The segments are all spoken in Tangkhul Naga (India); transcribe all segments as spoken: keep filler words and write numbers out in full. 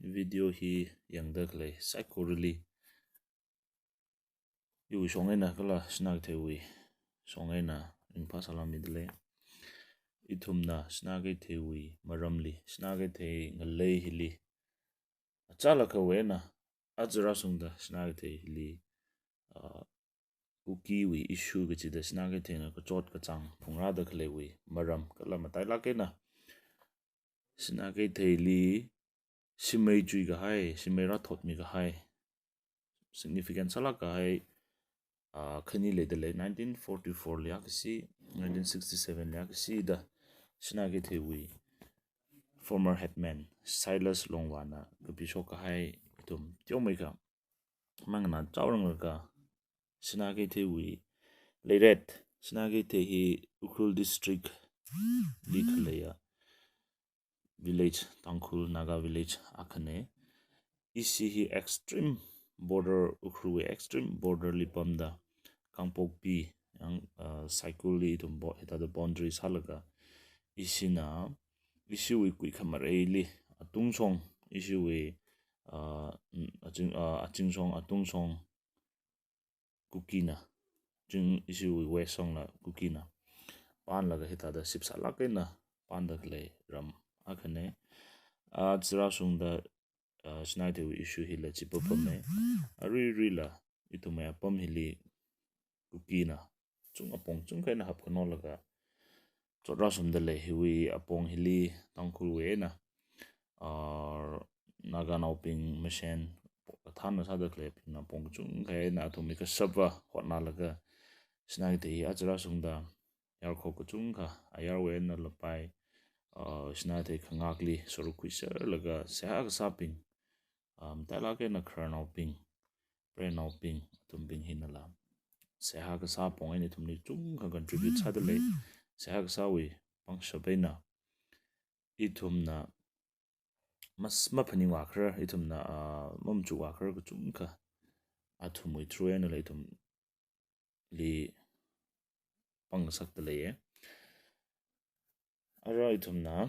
video hi yangda khalei saikorali iwui shong eina kala Sinakeitheiwui shong eina ringphā salam midalei. Ithumna Sinakeitheiwui maramli, Sinakeithei ngalei hili achālakha wena, aja rāshungda Sinakeithei hili, ah, Kukiwui issue kachida Sinakeitheina kachot kachāng phungrāda khaleiwui maram kala matailāk eina Sinakeitheili shimei chuikahai, shimei rāthotmi kahai, significant sālāk kahai, ah, khani leidalei, nineteen forty-four li akha shi, nineteen sixty-seven li akha shida Sinakeitheiwui former headman Silas Longvana kapishok kahai ithum teomeikha manganā chaoranglaga Sinakeitheiwui leiret, Sinakeithei hi Ukhrul district li khaleiya village, Tangkhul Naga village akhana. Ishi hi extreme border, Ukhrulwui extreme border li pamda, Kangpokpi yang, uh, Saikulli ithum bo-, hithāda boundary sālaga, ishina, ishiwui kuikha mareili atungshong, ishiwui, uh, mm, aching, uh, achingshong, atungshong Kukina, ching ishiwui west shongla Kukina panlaga hithāda shipsālāk eina panda khalei ram akhana. Aja rāshungda, ah, Sinakeitheiwui issue hila chi papamna. Aruiruila ithumwui apam hili Kukina chung apong chungkha eina hapkhanolaga chot rāshungdalei. Hiwui apong hili Tangkhulwui eina, ah, Naganaobing, Mashan, kathānna sāda khaleibingna apong kachungkha eina athumwui kashapva hotnalaga Sinakeithei hi aja rāshungda yarkhok kachungkha, ayarwui eina lapai, ah, Sinakeithei khangakli sāruk khuiserlaga seihā kasābing, ah, matailāk eina khararnaobing, preinaobing, athumbing hinala seihā kasā apong eina ithumli chungkha contribute sādalei. Seihā kasāwui pangshap eina ithumna mas-, maphaningvākharar, ithumna, ah, mamachukvākharar kachungkha athumwui through einala ithumli pangngasakdaleiya. Ara ithumna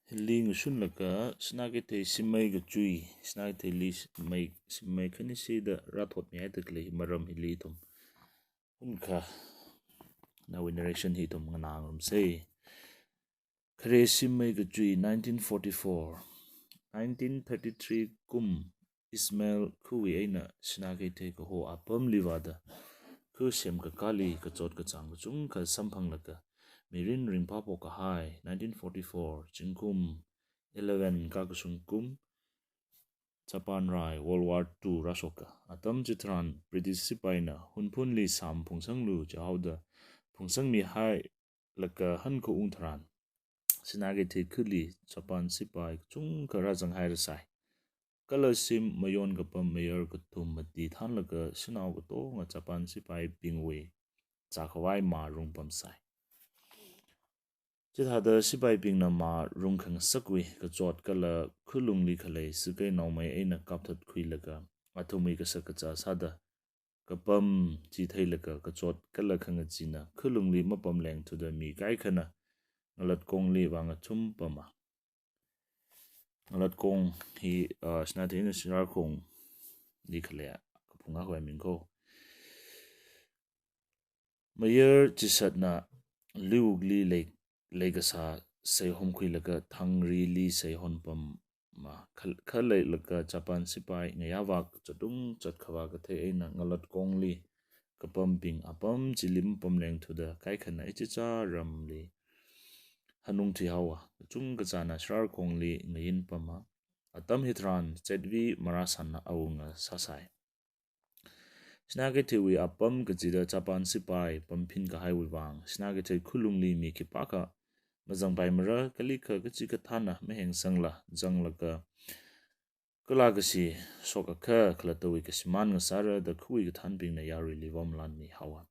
hili ngashunlaga Sinakeithei shimei kachui, Sinakeitheili shimei, shimei khanishida rāthotmihaida khalei maram hili ithum hunkha nawui narration hi ithum nganāngarumsei. Khare shimei kachui nineteen forty-four, nineteen thirty-three kum Ismail khawui eina Sinakeithei kaho apamli vāda kha semkakāli kachot kachāng kachungkha samphanglaga mirin ringphāphok kahai nineteen forty-four zingkum eleven kakashung kum Japan rai World War Two rāshoka. Atam chitharan British sipaina Hunphunli sam phungsanglu jihaoda phungsangmihailaga hankhaung tharan Sinakeithei khali Japan sipai kachungkha rāzanghairasai. Kala shim mayon kapam mayar kathum mati thānlaga shanao katonga Japan sipaibingwui zākhavai mā rungpamsai. Chithāda sipaibingna mā rungkhangasakwui kachot kala khalungli khalei sagei naomei eina kapthatkhuilaga athumwui kashakazā sāda kapam chi theilaga kachot kala khangachina khalungli mapamlengthuda mi kaikhana Ngalatkongli vāngachum pama. Ngalatkong hi, ah, Sinakeithei eina Sirarakhongli khalei kaphung akhawui ming ko. Mayar chishatna Liwukli lei, leikasā seihomkhuilaga Thangrili seihonpama. Khal-, khaleilaga Japan sipai ngayāvak chatung chatkhavā kathei eina Ngalatkongli kapambing apam chili mapamlengthuda kaikhana ichichā ramli hanung thuihaowa. Kachungkachāna Sirarakhongli ngayin pama. Atam hitharan Chetvi Marasanna awunga sāsai. Sinakeitheiwui apam kachida Japan sipai pamphin kahaiwui vang Sinakeithei khalungli mi khipākha mazangpaimara, kalikha kachikathāna mahengsangla zanglaga kala kashi shokakha khalattawui kashimān ngasāra da khawui kathānbingna yaruili vāmalanmihaowa.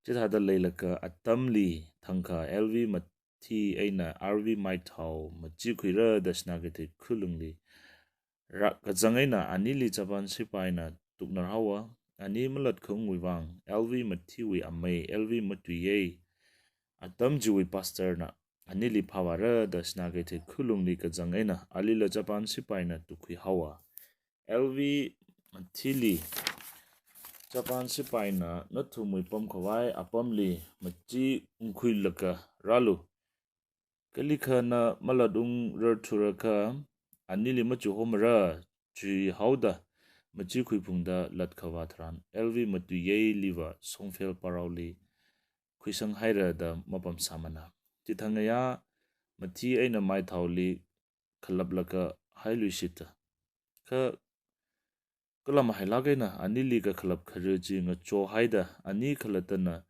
Chithāda leilaga atamli thangkha L V Mathi eina R V Maithao machikhuira da Sinakeithei khalungli rākazang eina anili Japan sipaina tuknarhaowa. Ani malatkhaungwui vang L V Mathiwui amei L V Matuiyei atam chiwui pastorna anili phāvāra da Sinakeithei khalungli kazang eina alila Japan sipaina tukhui haowa. L V mathili Japan sipaina nathumwui pamkhavai apamli machi ungkhuilaga rālu. Kalikhana malat ungrarthurakha anili machuhomara, chuihaoda machi khuiphungda latkhavā tharan L V Matuiyeiliva Songphel Paraoli khuisanghaira da mapamsāmana. Chithang ngayā mathi eina maithaoli khalaplaga hailuishita. Kha kalam hailāk eina anili kakhalap khara chi ngachohaida ani khalattana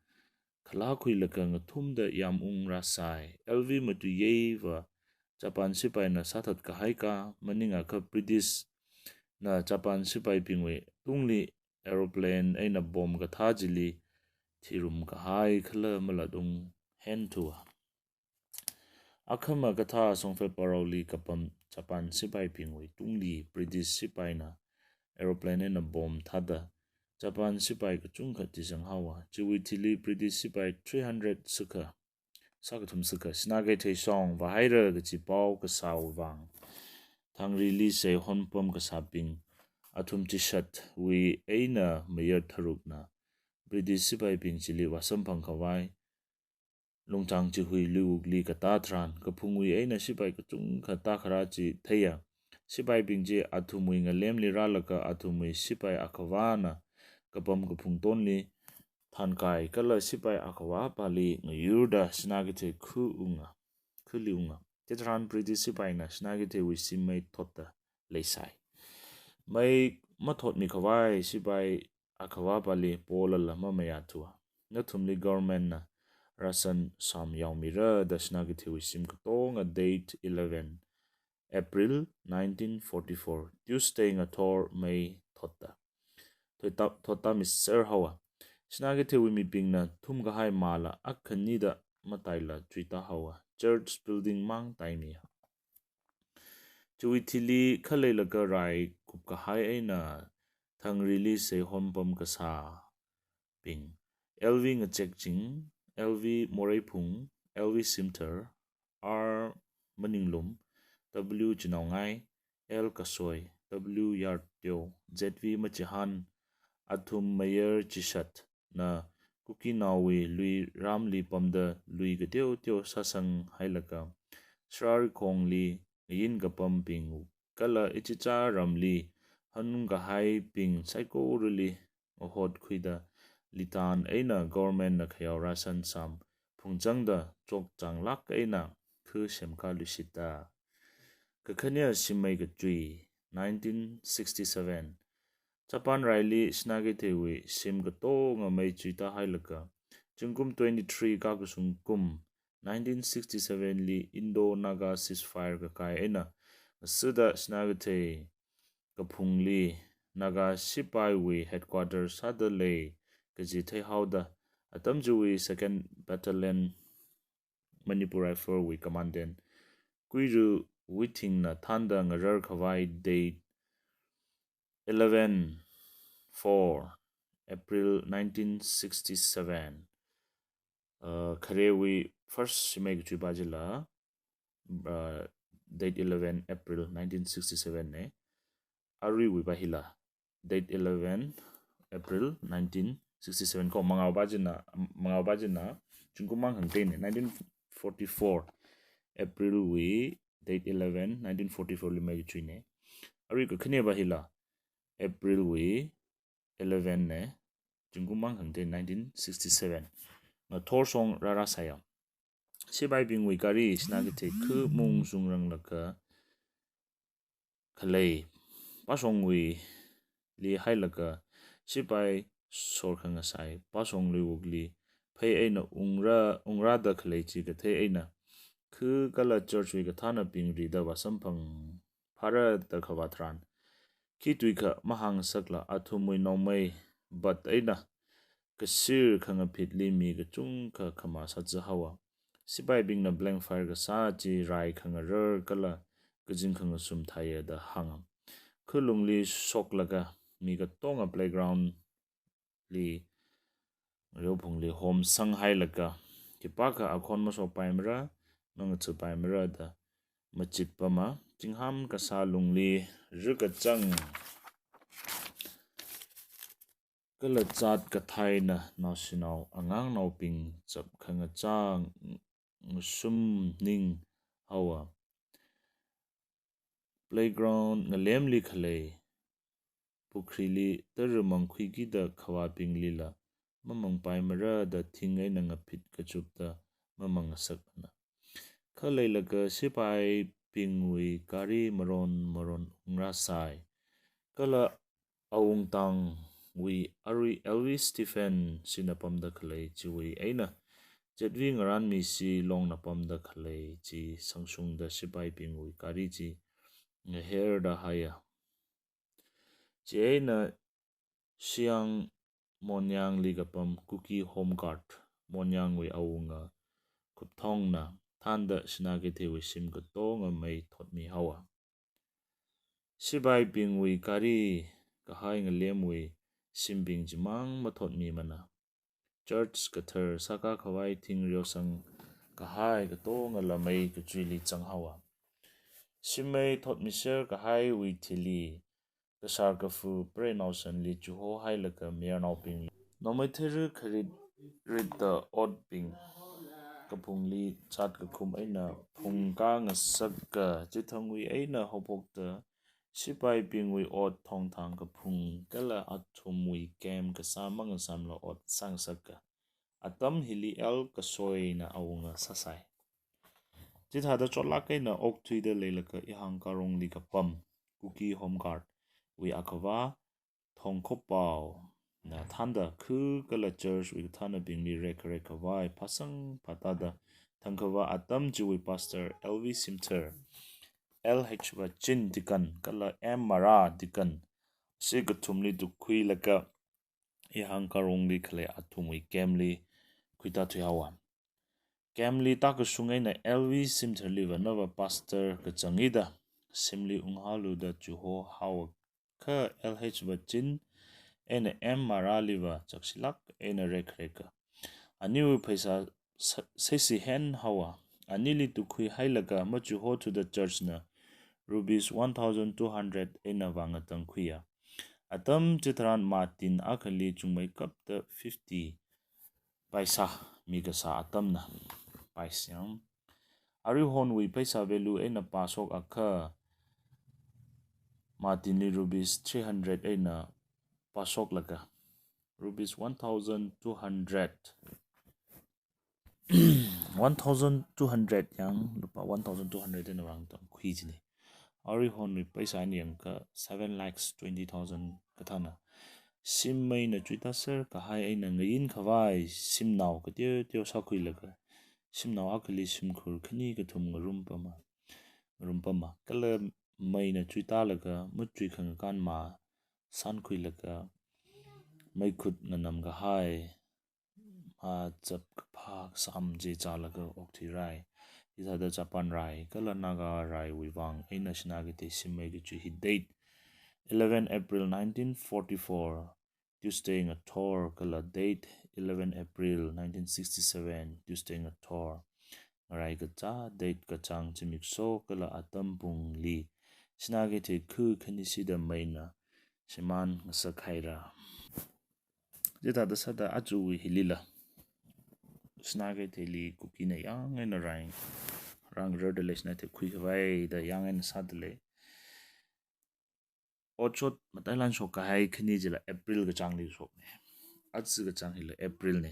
khalakhuilaga ngathumda yamungrāsai. L V Matuiyeiva Japan sipaina sāthat kahaika maningakha Britishna Japan sipaibingwui tungli aeroplane eina bomb kathā chili thirum kahai khala malat unghenthua. Akhama kathā Songphel Paraoli kapam Japan sipaibingwui tungli British sipaina aeroplane eina bomb thāda Japan sipai kachungkha tizang haowa. Chiwui thili British sipai three hundred sākha, sākathum sākha Sinakeithei shong vāhaira kaji pao kasāwui vang Thangrili seihon pamkasābing athum chishatwui eina mayar tharukna British sipaibing chili vāsamphang khavai Lungchang Chihui luiwukli katā tharan kaphungwui eina sipai kachungkha tākharā chi theiya. Sipaibing chi athumwui ngalemli rālaga athumwui sipai akhavāna kapam kaphung tonli thankai kala sipai akhavāpali ngayurda Sinakeithei khu unga, khuli unga. Chitharan British sipaina Sinakeitheiwui shim mei thotda leisai. Mei mathotmi khavai sipai akhavāpali polala mamayāthua. Nathumli governmentna ration sām yaomira da Sinakeitheiwui shim katonga date eleven April nineteen forty-four Tuesday ngathor mei thotda, thotta, thotta miser haowa. Sinakeitheiwui mibingna thumkahai māla akhanida mataila chuita haowa. Church building mang taimiya. Chiwui thili khaleilaga rai kupkahai eina Thangrili seihon pamkasābing L V Ngachekching, L V Moreiphung, L V Simthar, R Maninglum, W Chinaongai, L Kasoi, W Yarteo, Z V Machihan, athum mayar chishatna Kukinaowui lui ramli pamda lui kateoteo sāsanghailaga Srarikhongli ngayin kapambing kala ichicha ramli hanung kahaibing saikorali mahotkhuida litan eina governmentna khayao ration sām phungchangda chokchanglāk eina khu semkāluishita. Kakhane shim mei kachui, nineteen sixty-seven. Japan raili Sinakeitheiwui shim katonga mei chuita hailaga zingkum twenty-three kakasung kum nineteen sixty-seven li Indo-Naga ceasefire kakai eina ngasāda Sinakeithei kaphungli Naga sipaiwui headquarter sāda lei kaji theihaoda atam chiwui Second Battalion Manipur Rifle wui commandant Kuiru Withingna thānda ngarar khavai date eleven four April nineteen sixty-seven. Uh, kharewui first shim mei kachui pā chila, uh, date eleven April nineteen sixty-seven ne. Aruiwui pā hila, date eleven April nineteen sixty-seven ko, mangao pā china, mangao pā china zingkum mang hangtei ne, nineteen forty-four April wui date eleven, nineteen forty-four li mei kachui ne. Arui kakhane pā hila, April wui eleven ne, zingkum mang hangtei nineteen sixty-seven. Ngathor shong rārāsai ya. Sipaibingwui gari Sinakeithei khu mung shungranglaga khalei pāshongwuili hailaga sipai sorkhangasai pāshong luiwukli phei eina ungra, ungrāda khalei chi kathei eina khu kala church wui kathānabing rida vāsamphang phāra da khavā tharan, khi tuikha mahāngsakla athumwui nongmei bat eina kashir khangaphitli mi kachungkha khamā sāzā haowa. Sipaibingna blank fire kasā chi rai khangarar kala kazing khangasum theiya da hānga. Khulungli shoklaga mi katonga playground li, ngareophungli homsanghailaga, khipākha akhon mashokpaimara, mangachapaimara da machitpama. Chingham kasā lungli rikachang kala zat kathaina naoshinao angangnaobing chap khangachā ngasumning haowa. Playground ngalemli khalei pukhrili tara mangkhuikida khavābinglila mamangpaimara da thing eina ngaphit kachupda mamangngasakmana. Kha leilaga sipaibingwui gari maron maron ungrāsai. Kala awungtangwui arui Elvis Stephen shina pamda khalei chiwui eina Z V Ngaranmisi Longna pamda khalei chi sangshungda sipaibingwui gari chi ngaherda haiya. Chieina Siang Monyangli kapam Kuki Home Guard Monyangwui awunga Khupthongna thānda Sinakeitheiwui shim katonga mei thotmi haowa. Sipaibingwui gari kahai ngalemwui shimbing chimang mathotmimana. Church kathar sākakhavai thing reosang kahai katongala mei kachuili zang haowa. Shimmei thotmiser kahaiwui thili kashar kafu preinao sanli chuho hailaga mayarnaobingli nomei theira kharit ritta otbing kaphungli zat kakhum eina phungkā ngasaka. Chithangwui eina haophokta sipaibingwui ot thongthang kaphung kala athumwui camp kasā mangasamla ot sāngasaka. Atam hili L Kasoina awunga sāsai. Chithāda chotlāk eina okthuida leilaga Ihang Karongli kapam Kuki Home Guard wui akhavā Thongkhopaona thānda khu kala church wui kathānabingli rekharek khavai phasang phatada thangkhavā atam chiwui pastor L V Simthar, L H Vachin deacon kala M Mara deacon, chi kathumli tukkhuilaga Ihang Karongli khalei athumwui camp li khuitāthui haowa. Camp li tākashung eina L V Simtharliva nava pastor kachang ida shimli unghalu da chuho haowa kha L H Vachin eina M Maraliva chakshilāk eina rekhareka. Aniwui pheisā sa-, seisi hen haowa. Anili tukkhui hailaga machuhothuda church na rupees one thousand two hundred eina vāngatangkhuiya. Atam chitharan Martin akhali chungmeikapta fifty paisa mikasā atamna. Paisa yang. Aruihonwui pheisā value eina pāshok akha Martinli rupees three hundred eina pāshoklaga rupees one thousand two hundred, one thousand two hundred yang lupā one thousand two hundred eina vāngatangkhui jina. Aruihonwui pheisā eina yangakha seven lakhs twenty thousand kathāna. Shimmeina chuitāser kahai eina ngayin khavai shimnao kateo teo sākhuilaga shimnao akhali shimkhur khani kathum ngarumpama, ngarumpama. Kala meina chuitālaga machui khangakān mā sānkhuilaga meikhut nganam kahai mā chap kaphā kasām chi chālaga okthuirai. Hithāda Japan rai kala Naga raiwui vang eina Sinakeithei shimmei kachi hi date eleven April nineteen forty-four, Tuesday ngathor, kala date eleven April nineteen sixty-seven, Tuesday ngathor, ngarai kachā date kachāng zimiksho kala atam pungli Sinakeithei khu khanishida meina shimān ngasakhaira. Chithāda sāda aja hi hilila Sinakeitheili Kukina yāng eina rang, rang rarda lei, Sinakeithei khuikhavai da yāng eina sāda lei. Otshot matailāk shok kahai khani chila April kachāngli shokna. Aja kachāng hila April na.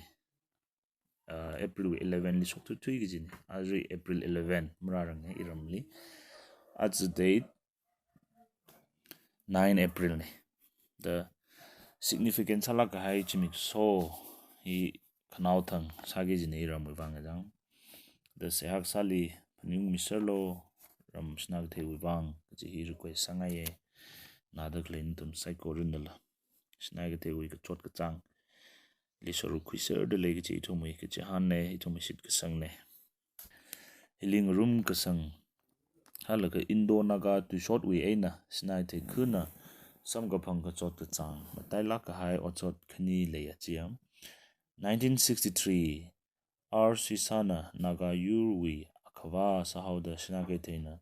Ah, April eleven li shokthuithui kajina. Aja April eleven, marārangna iramli. Aja date nine April na. Da significant sālāk kahai zimiksho hi khanaothang sāki kajina iramwui vang kachāng. Da seihā kasāli phaningungmiserlu, ram Sinakeitheivang kaji hi request sāngaiya. Nada khalei nathum saikoranala Sinakeitheivang kachot kachāngli saruk khuiserda lei kaji ithumwui kachihānna, ithumwui shitkasangna. Hili ngarum kasang halaga Indo-Naga tuishotwui eina Sinakeithei khana samkaphang kachot kachāng matailāk kahai otshot khani leiya chiya. Nineteen sixty-three, R Sisana Naga yurwui akha kavā sāhaoda Sinakeithei na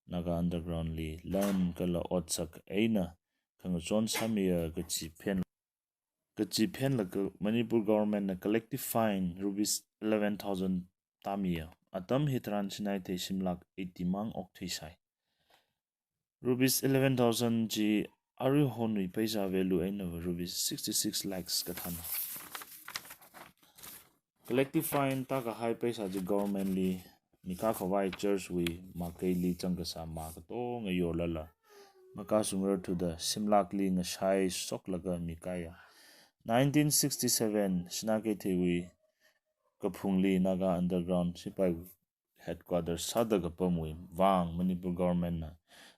Naga underground li lam kala otsak eina khangachon sāmiya kachi phen, kachi phenlaga Manipur government na collective fine rupees eleven thousand tāmiya. Atam hitharan Sinakeithei shimlakh eighty mang okthuisai. Rupees eleven thousand chi aruihonwui paisa value eina rupees sixty-six lakhs kathāna. Collective fine tākahai paisa chi government li mikā khavai church wui makeili chang kasā mā katonga yorlala makā sungrarthuda shimlakh li ngashai shoklaga mikāya. Nineteen sixty-seven Sinakeithei wui kaphungli Naga underground sipai headquarters sāda kapamwui vang Manipur government na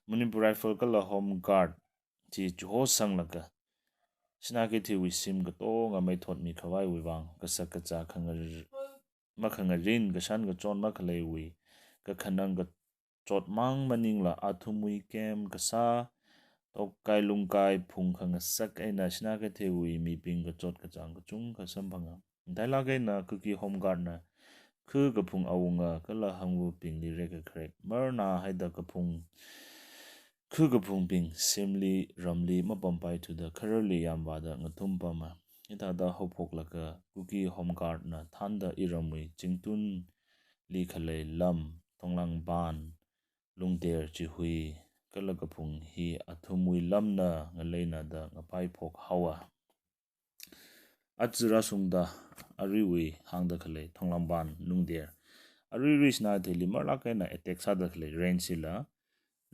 Manipur Rifle kala Home Guard chi chihosanglaga Sinakeithei wui shim katonga meithotmi khavaiwui vang kasak kazā khangar-, makhangarin kashan kachon makhaleiwui kakhanang kachot mang maningla athumwui kem kasā tokai lungkai phung khangasak eina Sinakeithei wui mibing kachot kachāng kachungkha samphanga. Matailak eina Kuki Home Guard na khu kaphung awunga kala hangvabingli rekakharek marna haida kaphung, khu kaphungbing shimli ramli mapampaithuda khararli yamvāda ngathum pama. Hithāda haophoklaga Kuki Home Guard na thānda iramwui chingtunli khalei lam Thonglangban, Lungder, Chihui kala kaphung hi athumwui lamna ngaleina da ngapai phok haowa. Aja rāshungda aruiwui hāngda khalei Thonglangban, Lungder, aruirui Sinakeitheili marlak eina attack sāda khalei range hila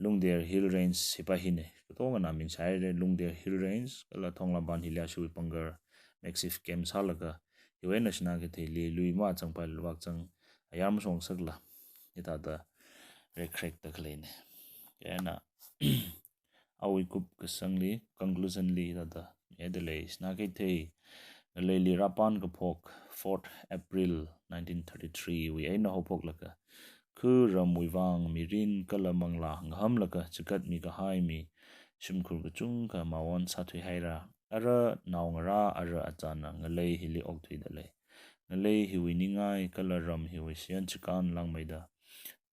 Lungder Hill Range hipa hina. Katongana ming shāhaira, Lungder Hill Range kala Thonglangban hili ashiwui bunker makeshift camp sālaga hiwui eina Sinakeitheili lui mazangpai luvak zang ayar mashongsakla hithāda rekrekda khaleina. Chieina awui kupkasangli, conclusion li hithāda hāngda lei. Sinakeithei ngaleili rāpān kaphok fourth April nineteen thirty-three wui eina haophoklaga khu ramwui vang mirin kala manglā ngahamlaga chikatmi kahai mi shimkhur kachungkha mawon sāthuihaira. Ara naongarā, ara achāna ngalei hili okthuida lei. Ngalei hiwui ningai kala ram hiwui shiyan chikān langmeida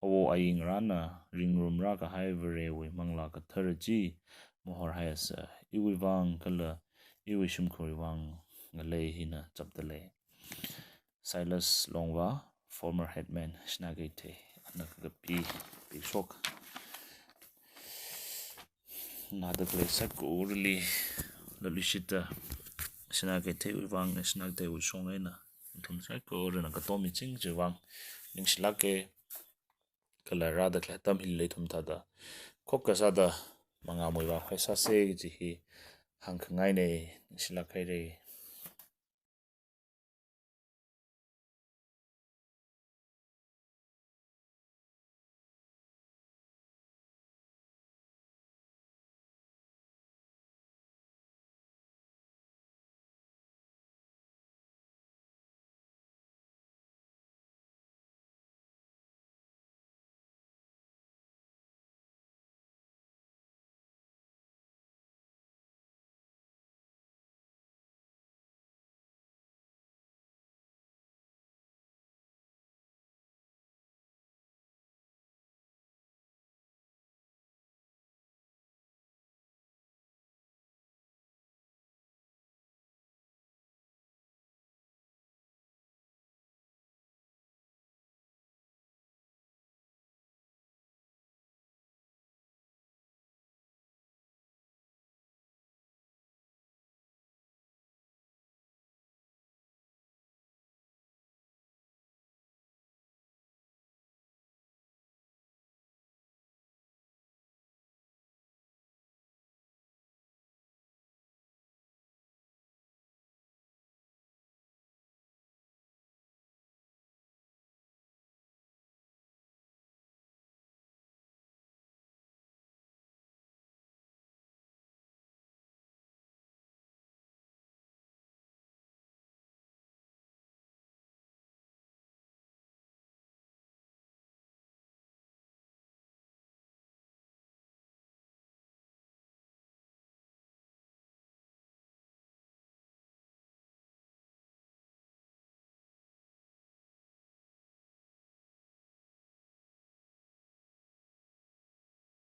awo ayi ngarāna ringrumrā kahai Varewui Manglā Kathara chi mahorhaiasa. Iwui vang kala iwui shimkhurwui vang ngalei hina chapda lei. Silas Longva, former headman, Sinakeithei, ana kakapi, pishok. Nada khalei saikorali, laluishita, Sinakeitheiwui vang, Sinakeitheiwui shong eina, nathum saikorana katom miching chiwui vang ningshilāka. Kala rāda khalei atam hili ithum thāda khokkha sāda mangāmui vākhui sāsa kaji hi hāngkhangaina. Ningshilāk haira.